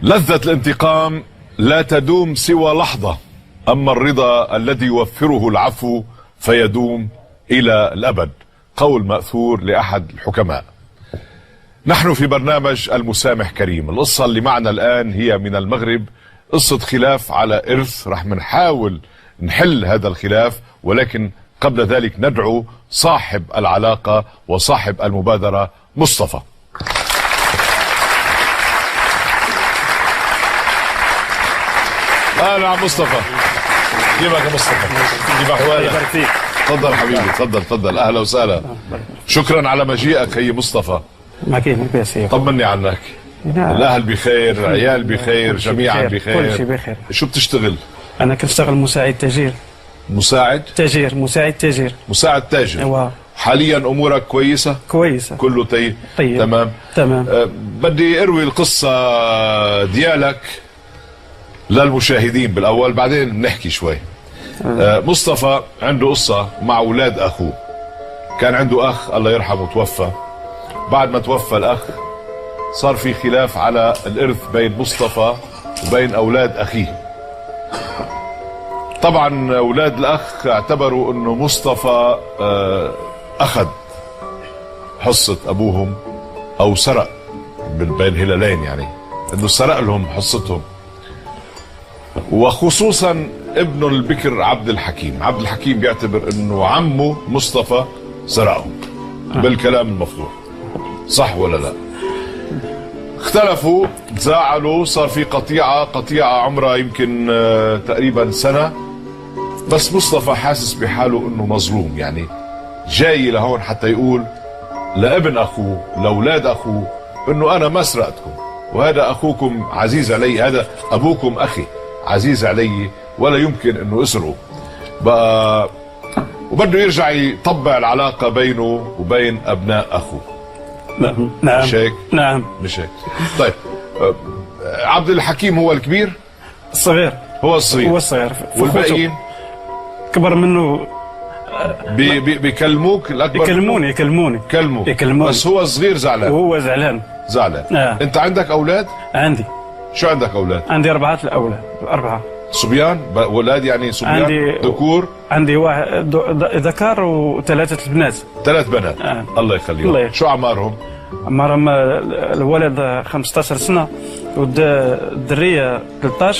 لذة الانتقام لا تدوم سوى لحظة، أما الرضا الذي يوفره العفو فيدوم إلى الأبد. قول مأثور لأحد الحكماء. نحن في برنامج المسامح كريم. القصة اللي معنا الآن هي من المغرب، قصة خلاف على إرث. رح نحاول نحل هذا الخلاف، ولكن قبل ذلك ندعو صاحب العلاقة وصاحب المبادرة مصطفى. اهلا عم مصطفى، كيفك يا مصطفى؟ كيف احوالك؟ تفضل حبيبي، تفضل تفضل، اهلا وسهلا. شكرا على مجيئك هي مصطفى. ما كاين باس. طمني عنك. الاهل بخير، العيال بخير، جميعا بخير، كل شيء بخير. شو بتشتغل؟ انا كنشتغل مساعد تاجير. مساعد؟ تاجير، مساعد تاجير. مساعد تاجر. ايوا. حاليا امورك كويسة؟ كويسة، كله طيب. طيب تمام تمام. بدي اروي القصة ديالك للمشاهدين بالاول، بعدين نحكي شوي. مصطفى عنده قصة مع اولاد اخوه. كان عنده اخ الله يرحمه توفى. بعد ما توفى الاخ صار في خلاف على الارث بين مصطفى وبين اولاد اخيه. طبعا اولاد الاخ اعتبروا انه مصطفى اخذ حصة ابوهم او سرق، من بين هلالين يعني، انه سرق لهم حصتهم، وخصوصا ابنه البكر عبد الحكيم. عبد الحكيم بيعتبر انه عمه مصطفى سرقهم بالكلام المفضوح، صح ولا لا؟ اختلفوا، تزاعلوا، صار في قطيعة عمرها يمكن تقريبا سنة. بس مصطفى حاسس بحاله انه مظلوم، يعني جاي لهون حتى يقول لابن اخوه، لاولاد اخوه، انه انا ما سرقتكم، وهذا اخوكم عزيز علي، هذا ابوكم اخي عزيز علي، ولا يمكن انه اسرقه. بقى وبده يرجع يطبع العلاقة بينه وبين ابناء اخوه. نعم نعم. مش هيك؟ نعم مش هيك. طيب عبد الحكيم هو الكبير؟ الصغير. هو الصغير. هو الصغير. والباقيين كبر منه. بي بي بيكلموك الاكبر؟ يكلموني يكلموني يكلموني، بس هو الصغير زعلان. وهو زعلان. زعلان. انت عندك اولاد؟ عندي. شو عندك اولاد؟ عندي 4 الاولاد، 4 صبيان، اولاد يعني صبيان؟ عندي ذكور؟ عندي واحد ذكر وثلاثة البنات. 3 بنات. الله يخليهم. الله. شو اعمارهم؟ اعمارهم الولد 15 سنة، والدرية 13،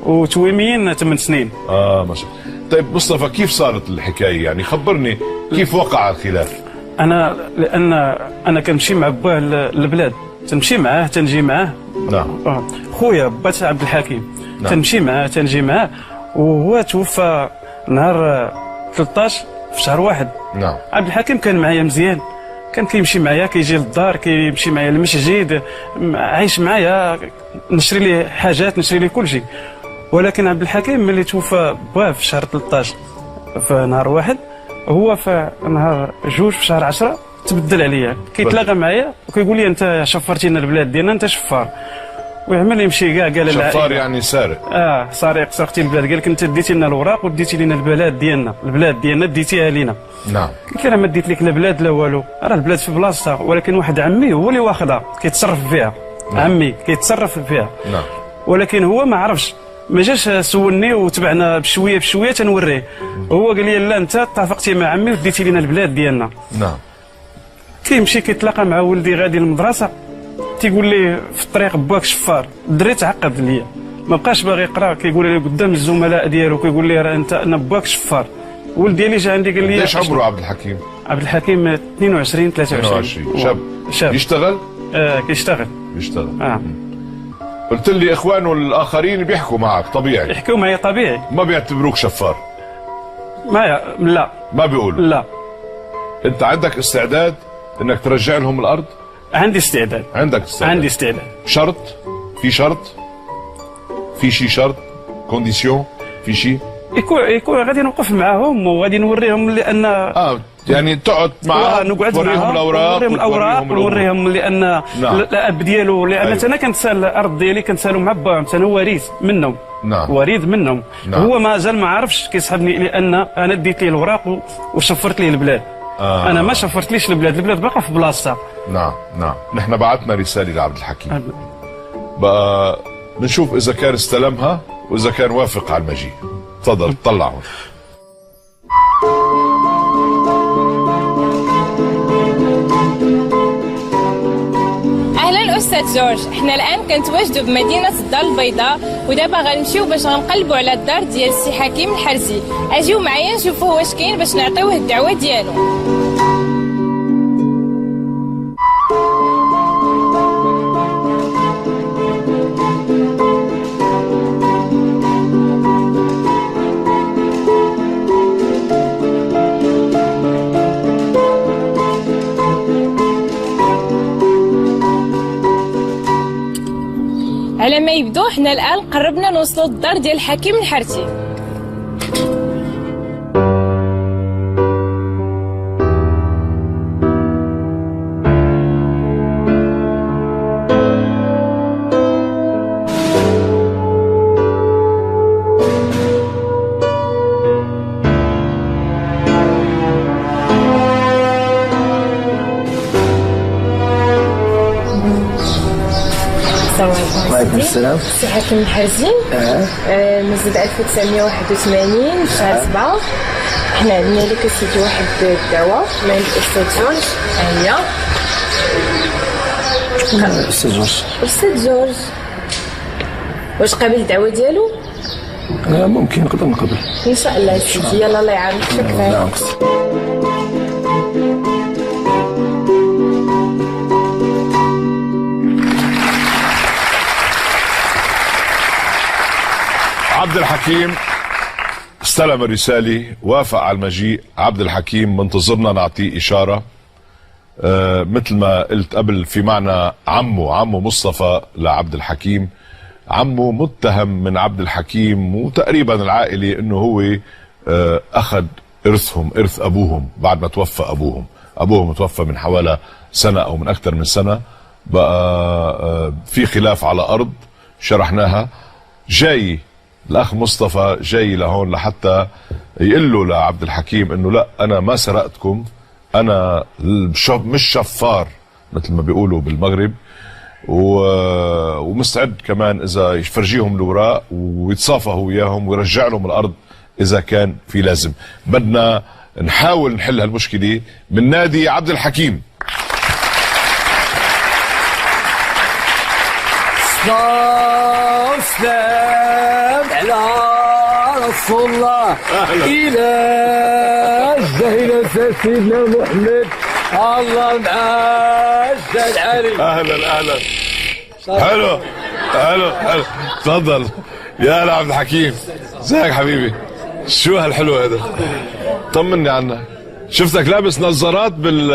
وتويميين 8 سنين. ما شاء الله. طيب مصطفى، كيف صارت الحكاية؟ يعني خبرني كيف وقع الخلاف؟ انا لان انا كنمشي مع باه للبلاد، تنمشي معاه تنجي معاه. نعم. خويا بات عبد الحكيم. نعم. تنمشي معاه تنجي معاه، وهو توفى نهار 13 في شهر 1. نعم. عبد الحكيم كان معايا مزيان، كان كيمشي معايا، كيجي للدار، كيمشي معايا للمسجد، عايش معايا، نشري ليه حاجات، نشري ليه كل شيء. ولكن عبد الحكيم ملي توفى باه في شهر 13 في نهار 1، هو في نهار 2 في شهر 10 تبدل عليا، كيتلاقى معايا وكيقول لي انت شفرتي لنا البلاد ديالنا، انت شفار. ويعمل يمشي كاع قال شفار يعني سارق. سارق، سرقتي البلاد. قال لك انت ديتي لنا الاوراق وديتي لنا البلاد ديالنا، البلاد ديالنا ديتيها لينا. نعم. قلت له راه ما ديت لك لا بلاد لا والو، راه البلاد في بلاصتها، ولكن واحد عمي هو اللي واخدها كيتصرف فيها. نعم. عمي كيتصرف فيها. نعم. ولكن هو ما عرفش، ما جاش سولني وتبعنا بشوية بشوية تنوريه. هو قال لي لا انت اتفقتي مع عمي وديتي لنا البلاد ديالنا. نعم. كيمشي كيتلاقى مع ولدي غادي للمدرسة، تيقول لي في الطريق باك شفار. الدري تعقد ليا، ما بقاش باغي يقرا، كيقول لي قدام الزملاء ديالو، كيقول لي راه انت انا باك شفار. ولدي اللي جا عندي قال لي ليش عمره عبد الحكيم؟ عبد الحكيم 22 23. 22. شاب. شاب. يشتغل؟ كيشتغل. يشتغل. قلت لي اخوانه الاخرين بيحكوا معك طبيعي؟ يحكوا معي طبيعي. ما بيعتبروك شفار؟ ما لا. ما بيقولوا؟ لا. انت عندك استعداد انك ترجع لهم الارض؟ عندي استعداد. عندك استعداد. عندي استعداد. شرط؟ في شرط؟ في شي شرط؟ condition؟ في شي؟ يكون غادي نوقف معاهم وغادي نوريهم، لان يعني تقعد معاهم، نقعد توريهم معاهم، الاوراق، نوريهم الاوراق، ونوريهم لان نعم. الاب ديالو، لان أيوه. انا كنتسال الارض ديالي كنتسالو مع باهم، انا وريث منهم. نعم. وريث منهم. نعم. هو مازال ما عرفش، كيسحبني لان انا ديت ليه الاوراق وشفرت ليه البلاد. انا ما شفرتليش البلاد، البلاد باقا في بلاصتها. نعم نعم. نحن بعثنا رسالة لعبد الحكيم. بقى بنشوف اذا كان استلمها واذا كان وافق على المجيء. تفضل طلع هون. اهلا استاذ جورج، احنا الان كنتواجدوا بمدينة الدار البيضاء، ودابا غنمشيو باش غنقلبوا على الدار ديال السي حكيم الحرزي. اجيو معايا نشوفوه واش كاين باش نعطيوه الدعوة ديالو. على ما يبدو حنا الان قربنا نوصلوا للدار ديال حكيم الحرتي. وعليكم السلام. سي حكيم الحرزي مزيد 1981 شهر 7. حنا عندنا لك سيدي واحد الدعوة من الأستاذ جورج. هي الأستاذ جورج. الأستاذ جورج واش قابل الدعوة ديالو؟ ممكن نقدر نقبل إن شاء الله سيدي. يلا الله يعاونك. شكرا. نعم. عبد الحكيم استلم الرسالة، وافق على المجيء. عبد الحكيم منتظرنا نعطيه إشارة. مثل ما قلت قبل، في معنى عمه مصطفى لعبد الحكيم. عمه متهم من عبد الحكيم وتقريبا العائلة انه هو اخذ ارثهم، ارث ابوهم بعد ما توفى ابوهم. ابوهم توفى من حوالي سنة او من اكثر من سنة. بقى في خلاف على ارض شرحناها. جاي الاخ مصطفى جاي لهون لحتى يقول له لعبد الحكيم انه لا، انا ما سرقتكم، انا مش شفار مثل ما بيقولوا بالمغرب، ومستعد كمان اذا يفرجيهم الاوراق ويتصافى هو وياهم ويرجع لهم الارض اذا كان في لازم. بدنا نحاول نحل هالمشكلة من نادي عبد الحكيم. سلام على رسول الله. إلى الجهل سيدنا محمد. الله معاك العالي. اهلا اهلا. حلو حلو حلو. تفضل يا هلا عبد الحكيم. ازيك حبيبي؟ شو هالحلو هذا؟ طمني عنك. شفتك لابس نظارات بال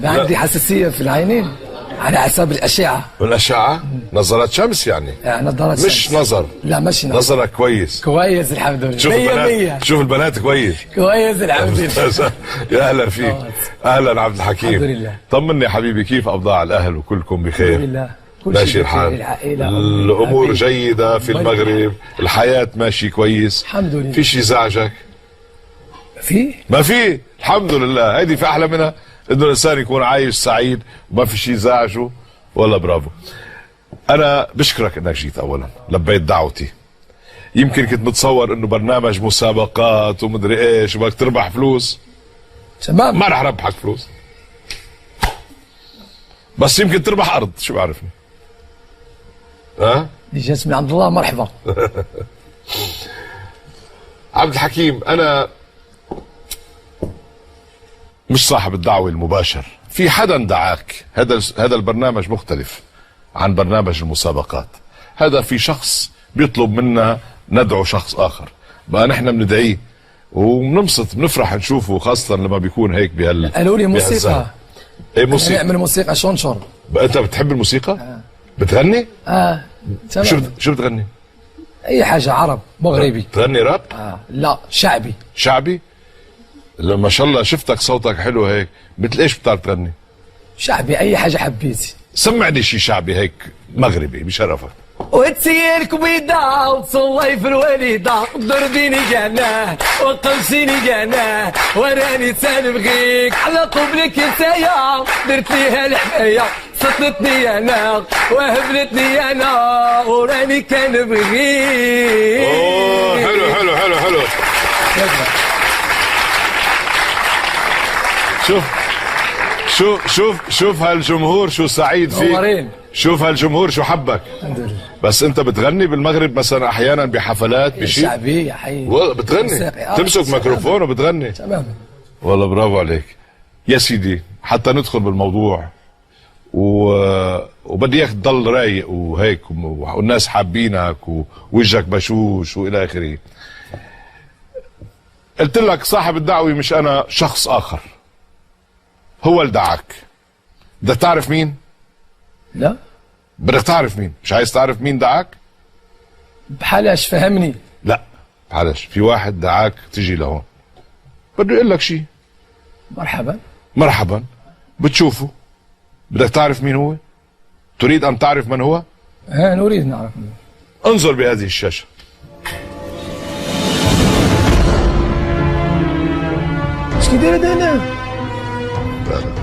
عندي حساسية في العينين على حساب الأشعة. الأشعة؟ نظارات شمس يعني؟ نظارات مش شمس. نظر. لا ماشي نظر. نظرك كويس. كويس الحمد لله. شوف البنات، شوف البنات كويس. كويس الحمد لله. يا أهلا فيك. أهلا عبد الحكيم. الحمد لله. طمني يا حبيبي، كيف أوضاع الأهل وكلكم بخير؟ الحمد لله. كل ماشي الحال. العائلة الأمور جيدة في المغرب، الحياة ماشي كويس. الحمد لله. في شيء زعجك؟ في؟ ما في، الحمد لله. هيدي في أحلى منها، انه الانسان يكون عايش سعيد وما في شيء زعجه. والله برافو. انا بشكرك انك جيت اولا، لبيت دعوتي. يمكن كنت متصور انه برنامج مسابقات ومدري ايش وبدك تربح فلوس. تمام. ما رح ربحك فلوس، بس يمكن تربح ارض، شو بعرفني. ها؟ اللي جات من عند الله مرحبا. عبد الحكيم، انا مش صاحب الدعوة المباشر، في حدا دعاك. هذا البرنامج مختلف عن برنامج المسابقات. هذا في شخص بيطلب منا ندعو شخص آخر، بقى نحن بندعيه وبننبسط، بنفرح نشوفه، خاصة لما بيكون هيك بهال. قالوا لي موسيقى. ايه موسيقى؟ نعمل موسيقى شنشر. بقى انت بتحب الموسيقى؟ بتغني؟ تمام. شو بتغني؟ اي حاجة، عرب مغربي. تغني راب؟ لا، شعبي. شعبي؟ ما شاء الله شفتك صوتك حلو هيك، مثل ايش بتعرف تغني؟ شعبي، اي حاجة حبيتي. سمعني شي شعبي هيك مغربي بشرفك. وتسير كبيدة وتصلي في الوالدة، ضربيني جناه وقمشيني جناه، وراني تنبغيك على قبلك انتيا، درت ليها الحماية، سطتني انا وهبلتني انا وراني كنبغي. اوه حلو حلو حلو حلو. شوف شوف شوف شوف هالجمهور شو سعيد فيك، شوف هالجمهور شو حبك. الحمد لله. بس انت بتغني بالمغرب مثلا احيانا بحفلات بشيء شعبي حي، بتغني تمسك ميكروفون وبتغني؟ تماما. والله برافو عليك يا سيدي. حتى ندخل بالموضوع وبدي اياك تضل رايق وهيك، والناس حابينك ووجهك بشوش والى اخره. قلت لك صاحب الدعوة مش انا، شخص اخر هو اللي دعاك. بدك تعرف مين؟ لا. بدك تعرف مين؟ مش عايز تعرف مين دعاك؟ بحالاش فهمني. لا بحالاش، في واحد دعاك تجي لهون بده يقول لك شيء. مرحبا. مرحبا. بتشوفه، بدك تعرف مين هو؟ تريد أن تعرف من هو؟ ها نريد نعرف من هو. انظر بهذه الشاشة. اش كيدير هذا هنا؟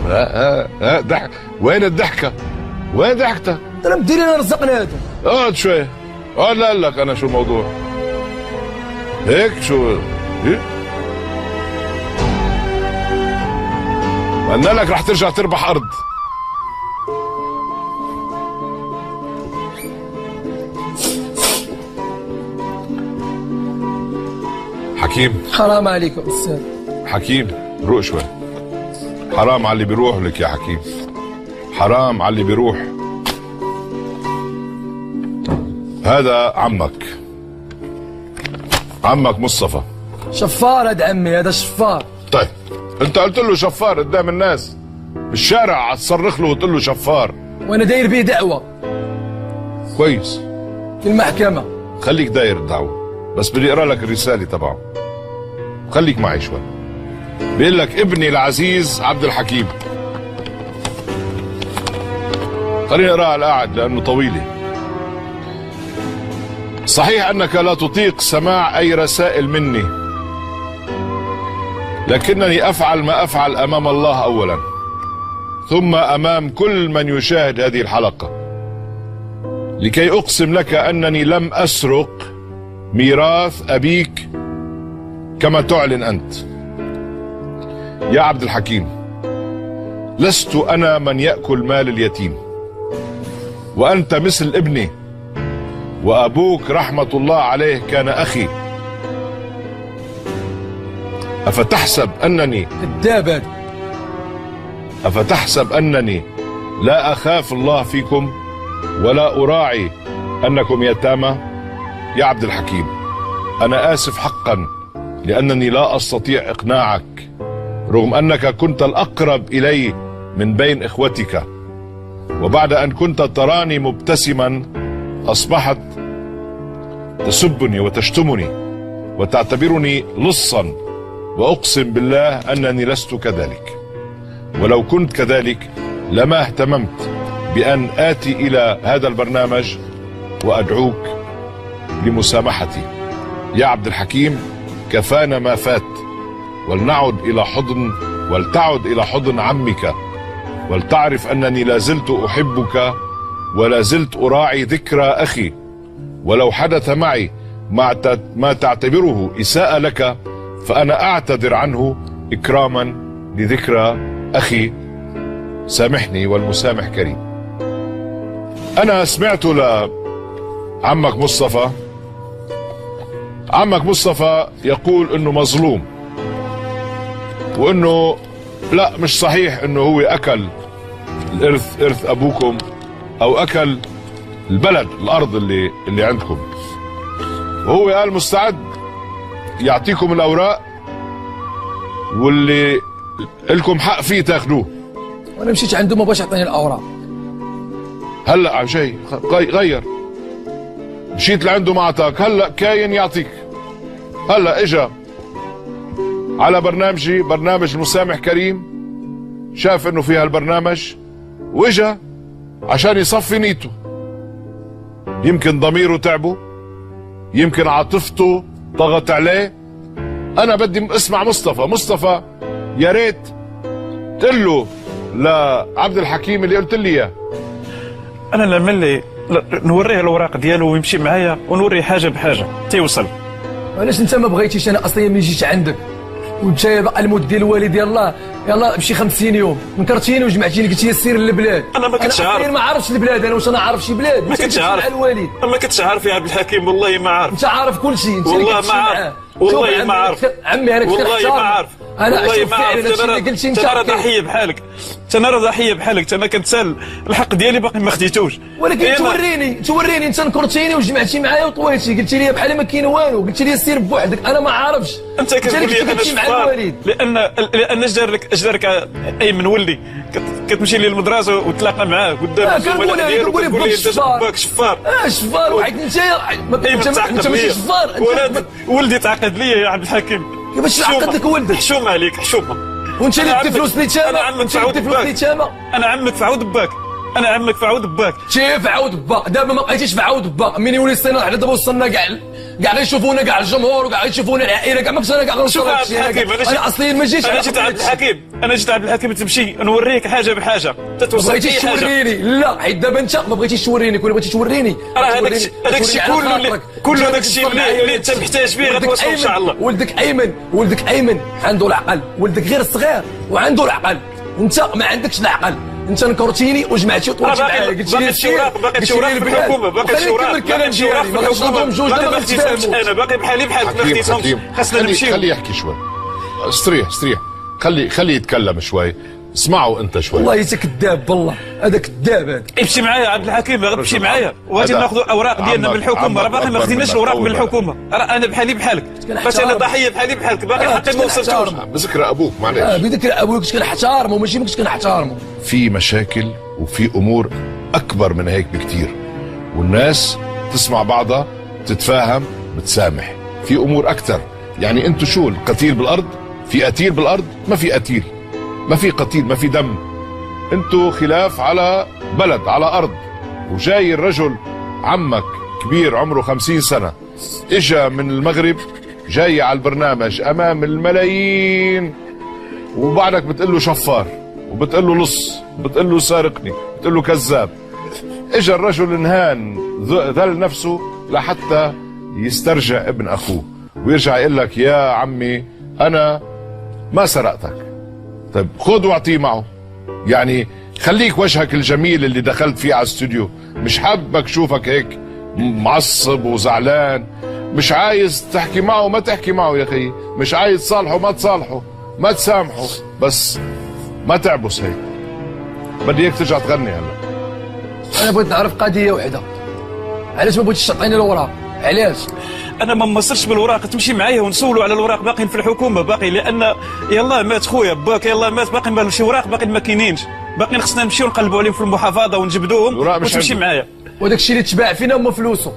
ها ها ضحك. وين الضحكة؟ وين ضحكتك؟ ترى مدير لنا رزقنا هذا. اقعد شوي، اقعد لاقول لك أنا شو الموضوع. هيك شو؟ إيه؟ قلنا لك رح ترجع تربح أرض. حكيم حرام عليكم أستاذ. حكيم روق شوي. حرام على اللي بيروح لك يا حكيم، حرام على اللي بيروح. هذا عمك، عمك مصطفى. شفار هذا عمي، هذا شفار. طيب انت قلت له شفار قدام الناس بالشارع، تصرخ له وتقول له شفار، وانا داير به دعوه. كويس في المحكمة. خليك داير الدعوة، بس بدي اقرا لك الرسالة تبعه، خليك معي شوي. بيقول لك ابني العزيز عبد الحكيم. خليني اقراها على القاعد لانه طويلة. صحيح انك لا تطيق سماع اي رسائل مني، لكنني افعل ما افعل امام الله اولا، ثم امام كل من يشاهد هذه الحلقة، لكي اقسم لك انني لم اسرق ميراث ابيك كما تعلن انت. يا عبد الحكيم، لست انا من ياكل مال اليتيم، وانت مثل ابني، وابوك رحمه الله عليه كان اخي. أفتحسب أنني كذاب؟ أفتحسب أنني لا أخاف الله فيكم ولا أراعي أنكم يتامى؟ يا عبد الحكيم، أنا آسف حقا لأنني لا أستطيع إقناعك، رغم أنك كنت الأقرب إلي من بين إخوتك، وبعد أن كنت تراني مبتسما أصبحت تسبني وتشتمني وتعتبرني لصا، وأقسم بالله أنني لست كذلك، ولو كنت كذلك لما اهتممت بأن آتي إلى هذا البرنامج وأدعوك لمسامحتي. يا عبد الحكيم، كفانا ما فات، ولنعد إلى حضن، ولتعد إلى حضن عمك، ولتعرف أنني لازلت أحبك ولا زلت أراعي ذكرى أخي، ولو حدث معي ما تعتبره إساءة لك فأنا أعتذر عنه إكراما لذكرى أخي. سامحني والمسامح كريم. أنا سمعت لعمك مصطفى، عمك مصطفى يقول إنه مظلوم، وإنه لا مش صحيح إنه هو أكل الإرث، إرث أبوكم، أو أكل البلد، الأرض اللي عندكم. وهو قال مستعد يعطيكم الأوراق واللي لكم حق فيه تاخذوه. وانا مشيت عنده ما بغاش يعطيني الاوراق. هلا عم شيء غير، مشيت لعنده ما اعطاك، هلا كاين يعطيك. هلا اجا على برنامجي، برنامج المسامح كريم، شاف انه في هالبرنامج واجا عشان يصفي نيته. يمكن ضميره تعبه، يمكن عاطفته ضغط عليه. انا بدي اسمع مصطفى. مصطفى يا ريت تقول له لعبد الحكيم اللي قلت لي اياه. انا لما اللي نوريه الاوراق ديالو ويمشي معايا ونوريه حاجة بحاجة تيوصل. علاش انت ما بغيتيش؟ انا اصلا ملي جيت عندك وانت باقي الموت ديال الوالد يلاه يلاه بشي 50 يوم نكرتيني وجمعتيني قلت لي سير للبلاد. انا ما كنتش عارف، ما عارفش البلاد انا، واش انا عارف شي بلاد؟ ما كنتش عارف الوالد، ما كنتش عارف يا عبد الحكيم، والله ما عارف. انت عارف كل شيء، انت والله ما عارف، والله ما عارف عمي، انا كنت والله ما عارف، انا والله ما عارف. انا انا ضحية بحالك، انا راه ضحية بحالك، انا كنتسال الحق ديالي باقي ما خديتوش. ولكن توريني انت نكرتيني وجمعتي معايا وطويتي، قلت لي بحال ما كاين والو، قلت لي سير بوحدك، انا ما عارفش. انت كتقول لي انا شفار لان اش دار لك، اش دار لك ايمن ولدي؟ كتمشي ليه للمدرسة وتلاقى معاه قدام الزملاء ديالو كتقول لي انت باك شفار. شفار، وحيت انت انت ماشي شفار. ولدي تعقد لي يا عبد الحكيم. كيفاش تعقد لك ولدك؟ حشومه عليك، حشومه. وانت اللي دي فلوس اليتامى. انا عمك في عود باك، انا عمك في عود باك، انا عمك في عود باك. كيف عود با؟ دابا ما بقيتيش في عود با، من يولي السنة حنا دابا وصلنا كاع غيشوفونا كاع الجمهور وكاع غيشوفونا العائلة كاع ما كنتش انا كاع غنوصل هادشي. انا اصلا ما جيتش. انا جيت عبد الحكيم، انا جيت عبد الحكيم تمشي نوريك حاجة بحاجة تتوصل. ما بغيتيش توريني؟ لا، حيت دابا انت ما بغيتيش توريني، كون بغيتي توريني راه هذاك الشيء كله هذاك الشيء اللي انت محتاج فيه غتوصل ان شاء الله. ولدك ايمن، ولدك ايمن عنده العقل، ولدك غير الصغير وعنده العقل، انت ما عندكش العقل. انت نكرتيني وجمعتي وطولتي معايا، قلت لي باقي شي اوراق، باقي شي اوراق في الحكومة، باقي شي اوراق، الكلام ديالي ما الحكومة، باقي ما خديتهمش انا، باقي بحالي بحالك ما خديتهمش. خاصنا نمشيو. خليه يحكي شوي، استريح استريح، خليه يتكلم شوي، اسمعوا انت شوي. والله انت كذاب، والله هذا كذاب هذا. امشي معايا عبد الحكيم، غتمشي معايا وغادي ناخذوا اوراق ديالنا من الحكومة، راه باقي ما خديناش الاوراق من الحكومة، راه انا بحالي بحالك، باش انا ضحية بحالي بحالك، باقي حتى ما وصلتوش. بذكر ابوك معليش، بذكر ابوك كنت كنحتارمه، ماشي ما كنتش كنحتارمه. في مشاكل وفي امور اكبر من هيك بكثير، والناس تسمع بعضها، تتفاهم، بتسامح. في امور اكثر، يعني انتم شو القتيل بالارض؟ في قتيل بالارض؟ ما في قتيل، ما في قتيل، ما في دم. انتو خلاف على بلد، على ارض، وجاي الرجل عمك كبير عمره 50 سنة اجا من المغرب، جاي على البرنامج امام الملايين، وبعدك بتقله شفار، وبتقله لص، بتقله سارقني، بتقله كذاب. اجا الرجل انهان، ذل نفسه لحتى يسترجع ابن اخوه ويرجع يقول لك يا عمي انا ما سرقتك. طيب خذ واعطيه معه، يعني خليك وجهك الجميل اللي دخلت فيه على الاستوديو، مش حابك شوفك هيك معصب وزعلان، مش عايز تحكي معه ما تحكي معه يا اخي، مش عايز تصالحه ما تصالحه، ما تسامحه، بس ما تعبس هيك. بدي اياك ترجع تغني هلا. انا بغيت نعرف قضية وحده، علاش ما بغيتيش تعطيني الاوراق؟ علاش؟ انا ما مصرش بالوراق، تمشي معايا ونسولوا على الاوراق باقيين في الحكومة، باقي لان يلاه مات خويا باك، يلاه مات، باقي ما شي اوراق باقي ما كاينينش، باقي خصنا نمشيو نقلبوا عليهم في المحافظة ونجبدوهم وتمشي معايا. وداك الشيء اللي تباع فينا هما فلوسه،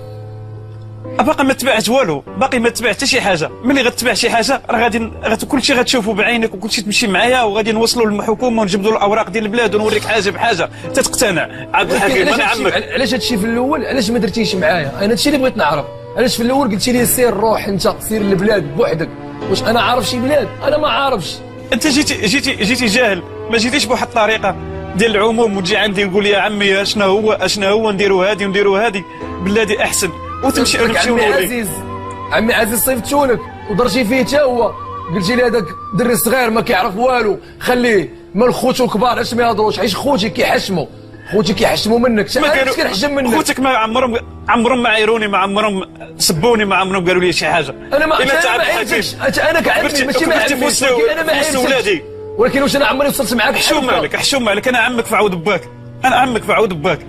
باقي ما تباعت والو، باقي ما تباع حتى شي حاجة. ملي غتباع شي حاجة راه غادي كلشي غتشوفوا بعينك وكلشي تمشي معايا، وغادي نوصلوا للحكومة ونجبدوا الاوراق ديال البلاد ونوريك حاجة بحاجة تتقتنع. عبد الحكيم انا عمك. علاش هادشي في الاول علاش ما درتيش معايا؟ انا هادشي اللي بغيت نعرف، علاش في الاول قلتي لي سير روح انت سير للبلاد بوحدك؟ واش انا عارف شي بلاد؟ انا ما عارفش. انت جيتي جيتي جيتي جاهل، ما جيتيش بواحد الطريقة ديال العموم وتجي عندي وتقول يا عمي اشنا هو اشنا هو نديروا هادي ونديروا هادي، بلادي احسن، وتمشي نمشي عمي عزيز، عمي عزيز صيفتولك ودرتي فيه حتى هو، قلتي لي هذاك الدري الصغير ما كيعرف والو خليه، مال خوتو الكبار علاش ما يهضروش؟ عيش خوتي كيحشموا، خوتي كيحشموا منك، انا كنحشم منك. خوتك ما عمرهم ما عايروني، ما عمرهم سبوني، ما عمرهم قالوا لي شي حاجة. انا ما عرفتش، انا كعمي ماشي ما عمي، انا ما عرفتش، ولكن واش انا عمري وصلت معاك؟ حشوم عليك، حشوم عليك، انا عمك في عود باك، انا عمك في عود باك،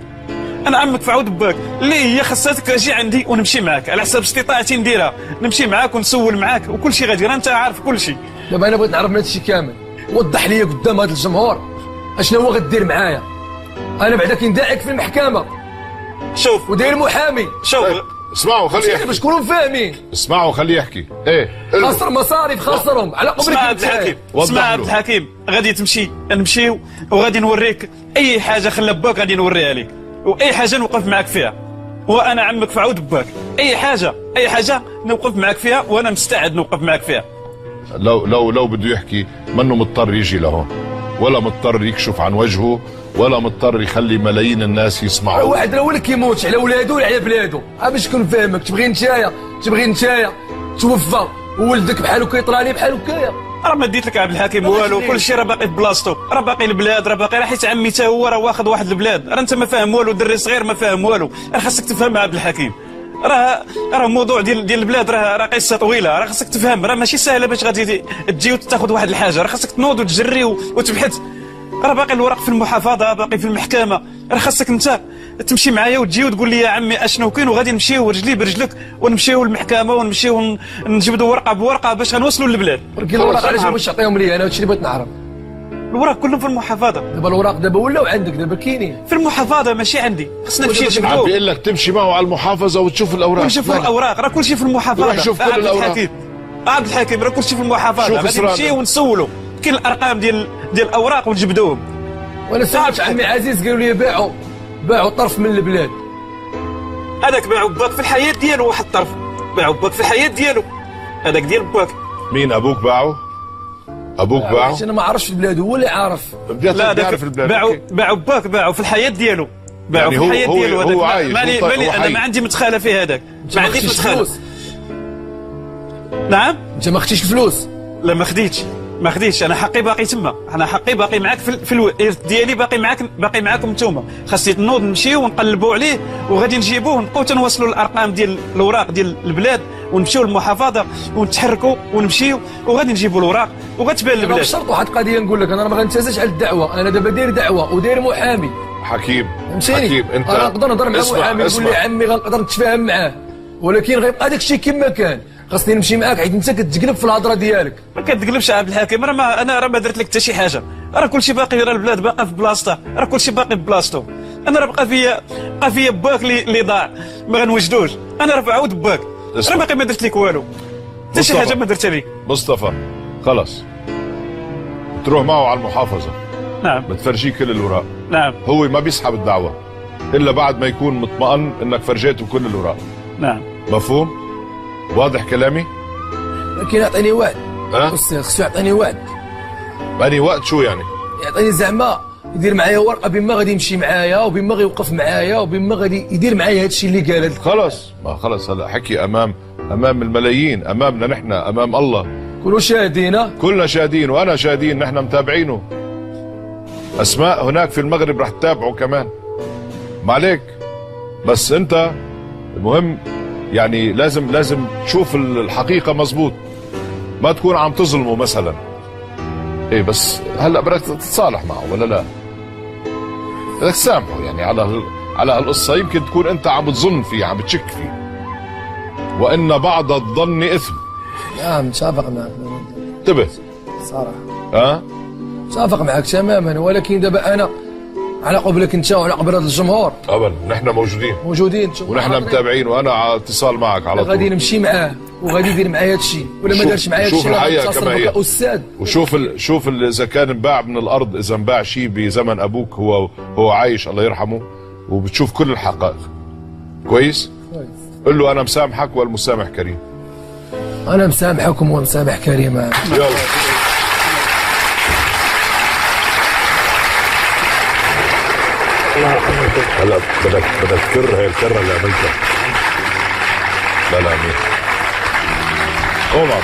انا عمك في عود باك، اللي هي خصاتك اجي عندي ونمشي معاك على حساب استطاعتي نديرها، نمشي معاك ونسول معاك وكل شيء غادي، راه انت عارف كل شيء. دابا انا بغيت نعرف من هادشي كامل، وضح لي قدام هذا الجمهور اشنو هو غدير معايا. انا بعدا كندعيك في المحكمة، شوف، وداير محامي. شوف اسمعوا خليه يحكي باش تكونوا فاهمين. اسمعوا خليه يحكي. ايه خسر مصاريف، خسرهم على قبرك. اسمع عبد الحكيم، اسمع عبد الحكيم، غادي تمشي نمشيو وغادي نوريك اي حاجة خلى باك غادي نوريها لك، واي حاجة نوقف معك فيها، وانا عمك في عود باك، اي حاجة اي حاجة نوقف معك فيها، وانا مستعد نوقف معك فيها. لو لو لو بده يحكي منه مضطر يجي لهون، ولا مضطر يكشف عن وجهه، ولا مضطر يخلي ملايين الناس يسمعوا. واحد راه هو اللي كيموت على ولادو ولا على بلادو. باش نكون فاهمك، تبغي نتايا توفى وولدك بحالو كيطرى لي بحالو كايا. راه ما ديت لك عبد الحكيم والو، كل شيء راه باقي في بلاصتو، راه باقي البلاد، راه باقي، راه حيت عمي تا هو راه واخد واحد البلاد، راه انت ما فاهم والو، دري صغير ما فاهم والو، راه خاصك تفهم عبد الحكيم. راه موضوع ديال البلاد راه قصة طويلة، راه خاصك تفهم، راه ماشي سهلة باش غادي تجي وتاخذ واحد الحاجة، راه خاصك تنوض وتجري وتبحث. راه باقي الورق في المحافظة، باقي في المحكمة، راه خاصك انت تمشي معايا وتجي وتقول لي يا عمي اشنو كاين، وغادي نمشيو رجلي برجلك ونمشيو للمحكمة ونمشيو نجبدوا ورقة بورقه باش غنوصلوا للبلاد. ولكن الوراق علاش باش تعطيهم لي انا؟ هادشي اللي بغيت نعرف. الوراق كلهم في المحافظة. دابا الوراق دابا ولاو عندك، دابا كاينين في المحافظة ماشي عندي، خصنا نمشي نجبدوه. عم بيقول لك تمشي معه على المحافظة وتشوف الاوراق. ونشوفوا الاوراق، راه كلشي في المحافظة. روح شوف كل الاوراق. عبد الحكيم راه كلشي في المحافظة، غادي نمشيو ونسولوا كاين الارقام ديال الاوراق ونجبدوهم. وانا سمعت عمي عزيز قالوا لي باعوا طرف من البلاد. هذاك باعوا باك في الحياة ديالو، واحد الطرف باعوا باك في الحياة ديالو، هذاك ديال باك. مين ابوك باعوا؟ ابوك باعوا؟ انا ما عرفش البلاد، هو اللي عارف. لا بيعرف البلاد. باعوا باك، باعوا في الحياة ديالو، باعوا يعني في الحياة ديالو. هو عايش. مالي انا ما عندي مدخله في هذاك، ما عنديش مدخله. نعم؟ انت ما خديتش الفلوس؟ لا ما خديتش، ما خديتش، انا حقي باقي تما، انا حقي باقي معاك في الارث ديالي، باقي معاك، باقي معاكم نتوما. خاصني نوض نمشيو ونقلبوا عليه وغادي نجيبوه ونبقاو تنوصلوا الارقام ديال الاوراق ديال البلاد ونمشيو للمحافظة ونتحركوا ونمشيو وغادي نجيبوا الاوراق وغتبان البلاد. بشرط واحد القضية نقول لك، انا ما غنتهزش على الدعوة، انا دابا داير دعوه وداير محامي. حكيم حكيم انت انا نقدر نهضر مع محامي نقول له عمي غنقدر نتفاهم معاه، ولكن غيبقى داك الشيء كما كان. خاصني نمشي معاك حيت انت كتقلب في الهضرة ديالك. ما كتقلبش عبد الحكيم، راه ما انا راه ما درت لك حتى شي حاجة، راه كلشي باقي، راه البلاد باقا في بلاصتها، راه كلشي باقي في بلاصتو. انا راه بقى فيا باك اللي ضاع ما غنوجدوش، انا راه عاود باك، راه باقي ما درت لك والو، حتى شي حاجة ما درتها لك. مصطفى خلص تروح معه على المحافظة. نعم. بتفرجيه كل الاوراق. نعم. هو ما بيسحب الدعوة الا بعد ما يكون مطمئن انك فرجيته كل الاوراق. نعم. مفهوم؟ واضح كلامي؟ لكن يعطيني وعد. استاذ خصو يعطيني وعد. يعني وقت شو يعني؟ يعطيني زعما يدير معايا ورقة بما غادي يمشي معايا وبما غيوقف معايا وبما غادي يدير معايا هادشي اللي قال. خلص ما خلص هلا حكي امام الملايين، امامنا نحن، امام الله. كلوا شاهدين. كلنا شاهدين وانا شاهدين، نحن متابعينه. اسماء هناك في المغرب رح تتابعه كمان. ما عليك، بس انت المهم يعني لازم تشوف الحقيقة مزبوط، ما تكون عم تظلمه مثلا. ايه بس هلا بدك تتصالح معه ولا لا؟ بدك تسامحه يعني على هالقصة، يمكن تكون انت عم بتظن فيه، عم بتشك فيه. وان بعض الظن اثم. نعم متفق معك. انتبه. صراحة. متفق معك تماما، ولكن دابا انا على قبلك انت وعلى قبل هذا الجمهور. طبعا نحن موجودين ونحن متابعين، وانا على اتصال معك على طول. غادي نمشي معاه وغادي يدير معايا هادشي، ولا ما دارش معايا هادشي شوف الحقيقة كما هي استاذ. وشوف شوف اذا كان انباع من الارض، اذا انباع شيء بزمن ابوك هو عايش الله يرحمه، وبتشوف كل الحقائق. كويس؟ كويس. قل له انا مسامحك والمسامح كريم. انا مسامحكم ومسامح كريم. يلا. هلا بدك تكر هي الكره اللي عملتها. لا لا امين. قوم عم.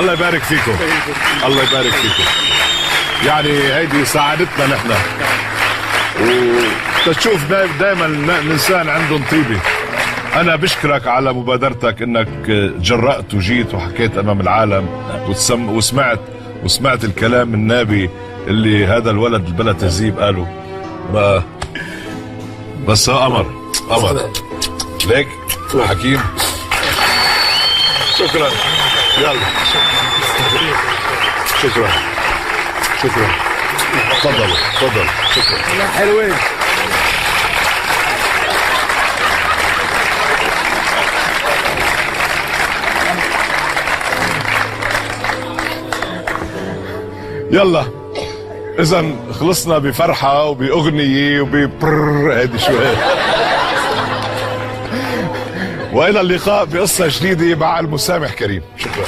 الله يبارك فيكم. الله يبارك فيكم. يعني هيدي ساعدتنا نحن، وتشوف دائما الانسان عنده طيبة. انا بشكرك على مبادرتك انك جرأت وجيت وحكيت امام العالم وسمعت الكلام النابي اللي هذا الولد البلا تهذيب قاله. بس قمر قمر ليك حكيم. شكرا. يلا شكرا شكرا. تفضلوا تفضلوا. شكرا. حلوين. يلا اذا خلصنا بفرحة وباغنيه وببر هيدي شوي. والى اللقاء بقصة جديدة مع المسامح كريم. شكرا.